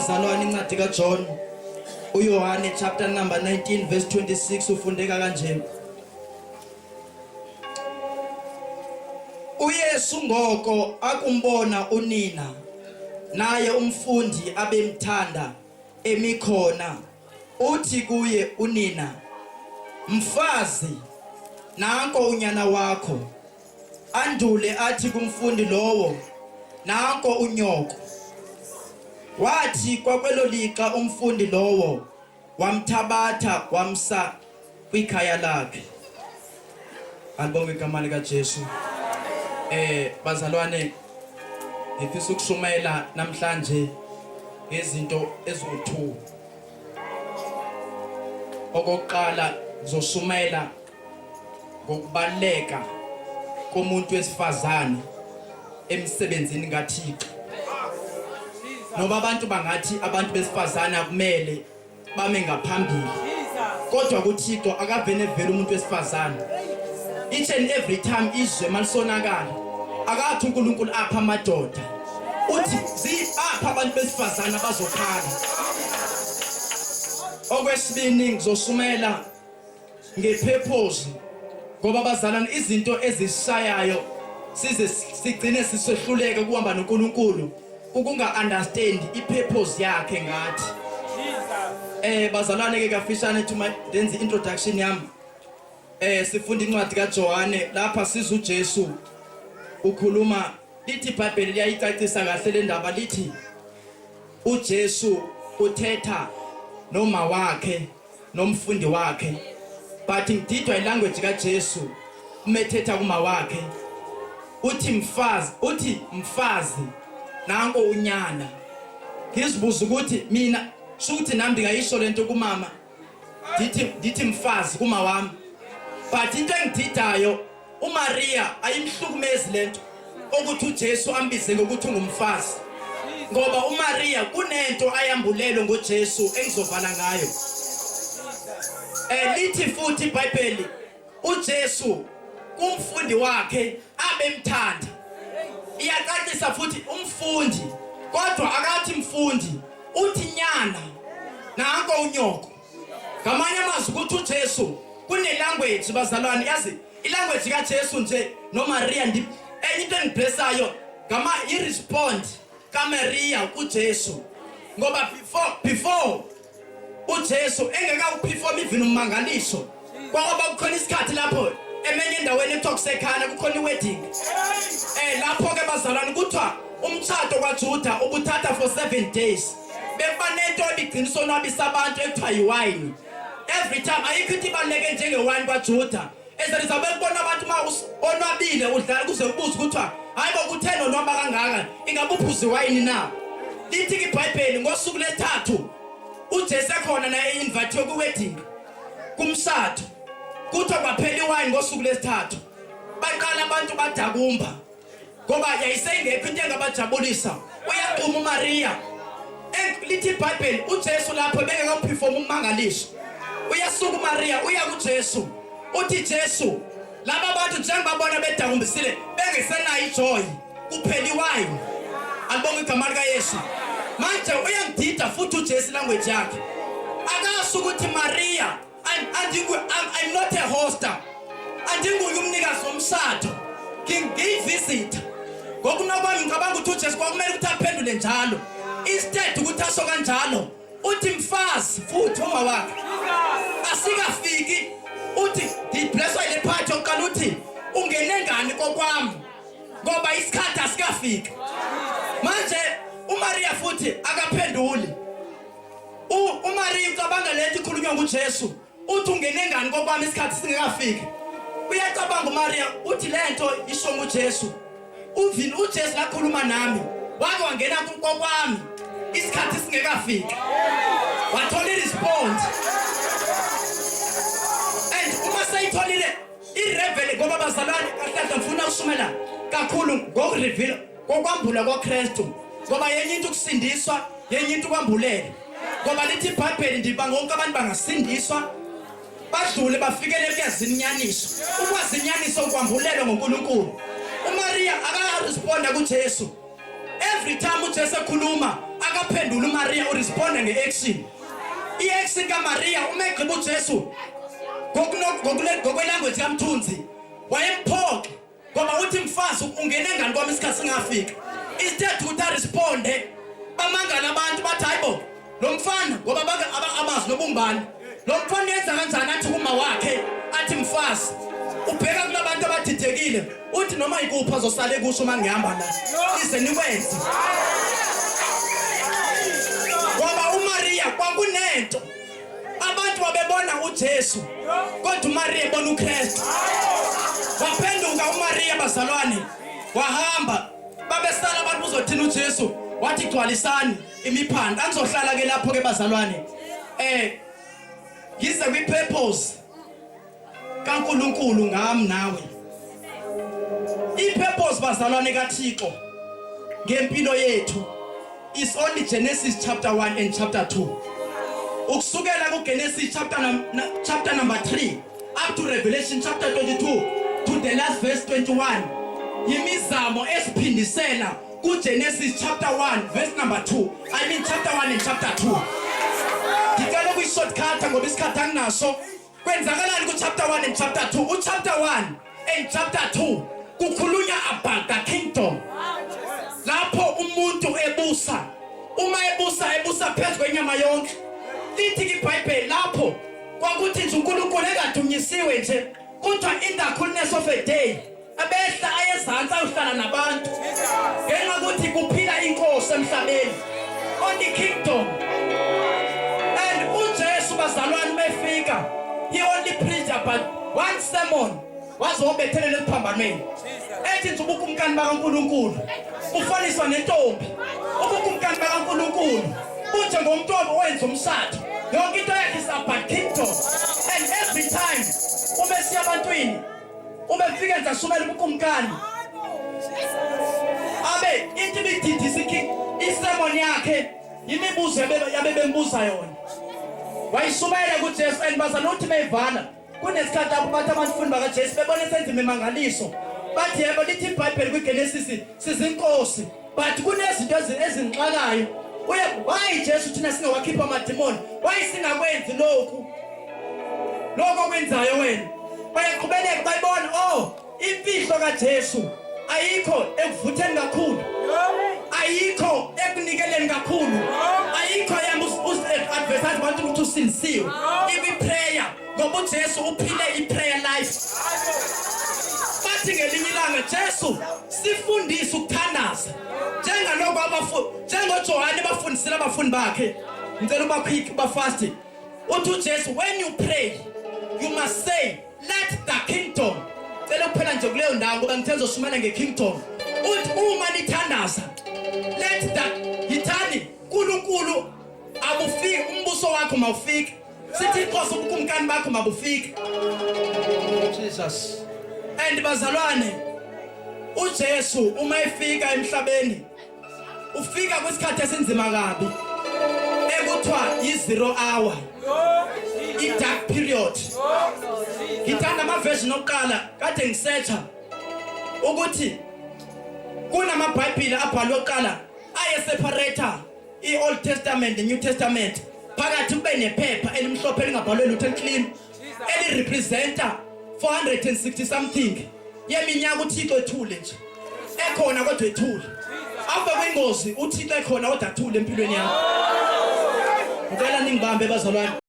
Bazalwane, incwadi kaJohn, uYohane chapter number 19 verse 26 ufundeka kanje. UYesu ngoko akumbona unina naye umfundi abemthanda emikhona, uthi kuye unina, Mfazi, nanko unyana wakho. Andule athi kumfundi lowo, Nanko unyoko. Wathi kwakwelo lixa umfundi lowo wamthabatha wamsa kwikhaya lakhe. Alibonge igama likaJesu. Bazalwane, ngifisa ukushumayela namhlanje ngezinto eziwu-2. Okokuqala ngizoshumayela ngokubaluleka komuntu wesifazane emsebenzini kaThixo. Noba abantu bangathi abantu besifazane akumele bame ngaphambili, kodwa kuThixo akavene vele umuntu wesifazane. Each and every time izwe malisonakala, akathi uNkulunkulu apha amadoda, uthi apha abantu besifazane abazokhala. Okwesibini ngizosumela ngephephozi, ngoba bazalwane, izinto ezishayayo size sigcine sisehluleke ukuhamba noNkulunkulu ukunga understand ipurpose yakhe ngathi. Bazalwane ke kafishane to my ndenze introduction yami. Sifunda incwadi kaJohane lapha, siza uJesu ukhuluma, lithi iBhayibheli liyayicacisa kahle le ndaba, lithi uJesu uthetha noma wakhe nomfundi wakhe, but ngididwa ilanguage kaJesu uma ethetha kuma wakhe. Uthi mfazi, uthi mfazi, nanko unyana. Ngizibuza ukuthi mina shukuthi nami ndingayisho lento kumama, ndithi mfazi kuma wami, but into engididayo, uMaria ayimhlukumezi lento ukuthi uJesu ambize ngokuthi ungumfazi, ngoba uMaria kunento ayambulelwe ngoJesu engizovala ngayo. Lithi futhi iBhayibheli uJesu kumfundi wakhe abemthanda. Iyacacisa futhi umfundi, kodwa akathi mfundi, uthi nyana, nanko unyoko. Ngamanye amazwi ukuthi uJesu kune language, bazalwane, yazi ilanguage kaJesu nje noMaria. Ndi enye into engiblessayo ngama i-respond kaMaria kuJesu, ngoba before uJesu engekawuperform even ummangaliso, kwakwaba kukhona isikhathi lapho emenye endaweni ekuthiwa kusekhana kukhona iwedding. Lapho ke bazalwane kuthiwa umtshato kwaJuda ubuthatha for 7 days. Bekuba nento ebigcina isonwabisa abantu ekuthiwa yiwayini. Every time ayikho into ibaluleke njengewayini kwaJuda. Ezeliza bekubona abantu uma onwabile udlala kuze kubuze kuthiwa hayi bo, kutheni onwaba kangaka, ingabe uphuza iwayini na? Lithi iBhayibheli ngosuku lesithathu uJesu ekhona naye invithiwe kwi-wedding, kumshado, kuthiwa kwaphela iwayini ngosuku lesithathu. Baqala abantu badakumba ngoba yayisengekho into engabajabulisa. Uyaquma uMaria. Lithi iBhayibheli uJesu lapho bengekaphifoma ummangaliso, uyasuka uMaria uya kuJesu, uthi, Jesu, laba bantu njengibabona bedakumbisile bengesenayo ijoy, kuphela iwayini. Alibonga igama likaYesu. Manje uyangidida futhi uJesu language yakhe. Akasho ukuthi Maria, I'm not a hoster, andinguye umnikazi womshado, ngiyivisitha. Ngokunokwami ngicabanga ukuthi uJesu kwakumele ukuthi aphendule njalo. Instead ukuthi asho kanjalo, uthi mfazi futhi uma wakhe asikafiki. Uthi ngiblesswa ile part yokuqala, uthi ungene ngani kokwami ngoba isikhathi asikafiki. Manje uMaria futhi akaphenduli. UMaria ucabanga lento ikhulunywa nguJesu, uthi ungene ngani kokwami isikhathi singekafiki. Uyacabanga uMaria, uthi lento isho nguJesu uvini, uJesu lakhuluma nami, wake wangena kokwami isikhathi singekafiki, wathola i-response. And uma seyitholile irevel, ngoba bazalwane, kahle kahle ngifuna ukushumayela kakhulu ngokureveal, kokwambula kwaKristu, ngoba yenye into ukusindiswa, yenye into ukwambulela, ngoba lithi iBhayibheli ndiba ngonke abantu bangasindiswa badlule bafikele ekuyazini inyaniso. Ukwazi inyaniso ukwambulelwa ngoNkulunkulu. uMaria akaresponda kuJesu. Every time uJesu ekhuluma Akaphendula uMaria uresponda ngeaction. I-action kaMaria uma egqiba uJesu ngokwelanguage kaMthunzi wayemphoxa ngoba uthi mfazi ungene ngani kwami isikhathi singafika. Instead ukuthi aresponde bamangala abantu bathi hayibo lo mfana ngoba abazi nobumbani lo mfana yenza kanjani athi kuma wakhe athi mfazi ubheka kulabantu abadidekile uthi noma yikuphi azosale kusho uma ngihamba la ize nikwenze ngoba uMaria kwakunento abantu babebona uJesu kodwa uMaria ebona uKristu waphenduka uMaria bazalwane wahamba babesala abantu uzothina uJesu wathi gcwalisani imiphanda angizohlala ke lapho ke bazalwane eh ngize kwi purpose kaNkuluNkulu ngami nawe i purpose bazalwane kaThixo ngempilo yethu is only Genesis chapter 1 and chapter 2 ukusukela ku Genesis chapter number 3 up to Revelation chapter 22 to the last verse 21 yimizamo esiphindisela kuGenesis chapter 1 verse number 2 I mean chapter 1 and chapter 2 ngicela ukuyishortcut ngoba isikhathi anginaso kwenzakalani ku chapter 1 and chapter 2 u chapter 1 and chapter 2 kukhulunywa about the kingdom lapho umuntu ebusa uma ebusa ebusa phezu kwenyama yonke lithi iBhayibheli lapho kwakuthi nje uNkulunkulu engadunyisiwe nje kuthiwa in the coolness of a day abehla ayezantsi ayohlala nabantu ngenxa ukuthi kuphila inkosi emhlabeni on the kingdom and uJesu bazalwane befika he only preached about one sermon waze wabethelela esiphambanweni ethi nje ubukumkani bakaNkuluNkulu ufaniswa nentombi ubukumkani bakaNkuluNkulu bunjengomntombi owenza umshado yonke into yakhe is about kingdom and every time uma esiya abantwini Ubefika nje ashumela ubukumkani. Abe into ibididisa isermon yakhe imibuzo yabe bembuza yona. Wayishumayela kuJesu and bazana uthi meyivala kunesikhathi lapho bathi abafundi bakaJesu bebona esenza imimangaliso bathi yebo lithi iBhayibheli kwiGenesis sizinkosi but kunezinto ezingixakayo uye why Jesu thina singawakhipha amadimoni why singakwenzi lokhu lokho okwenzayo wena bayaqhubeleka bayibona oh imfihlo kaJesu ayikho ekuvutheni kakhulu ayikho ekunikeleni kakhulu ayikho yami advertise abantu ukuthi usindisiwe ibi prayer ngoba uJesu uphile i-prayer life bathi ngelinye ilanga Jesu sifundise ukuthandaza njengaloko abafundi njengoJohane bafundisile abafundi bakhe ngicela uba quick uba fast uthi uJesu when you pray you must say let the kingdom cela ukuphela nje kuleyo ndawo ngoba ngithe ngizoshumela ngekingdom uthi uma nithandaza let the yithani uNkulunkulu abufike umbuso wakho mawufike sithi inkosi ubukumkani bakho mabufike Jesus and bazalwane uJesu uma efika emhlabeni ufika kwisikhathi esinzima kabi ekuthiwa i-zero hour i-dark period ngithanda ama-version okuqala kade ngisearcha ukuthi kunamabhayibhili abhalwe kuqala aye-separator i-Old Testament ne-New Testament phakathi kube nephepha elimhlophe elingabhalwe lutho eliclean elirepresenta 460 something yeminyaka uThixo ethule nje ekhona kodwa ethule awube kwingozi uThixo ekhona kodwa athule empilweni yakho ngicela ningibambe bazalwane.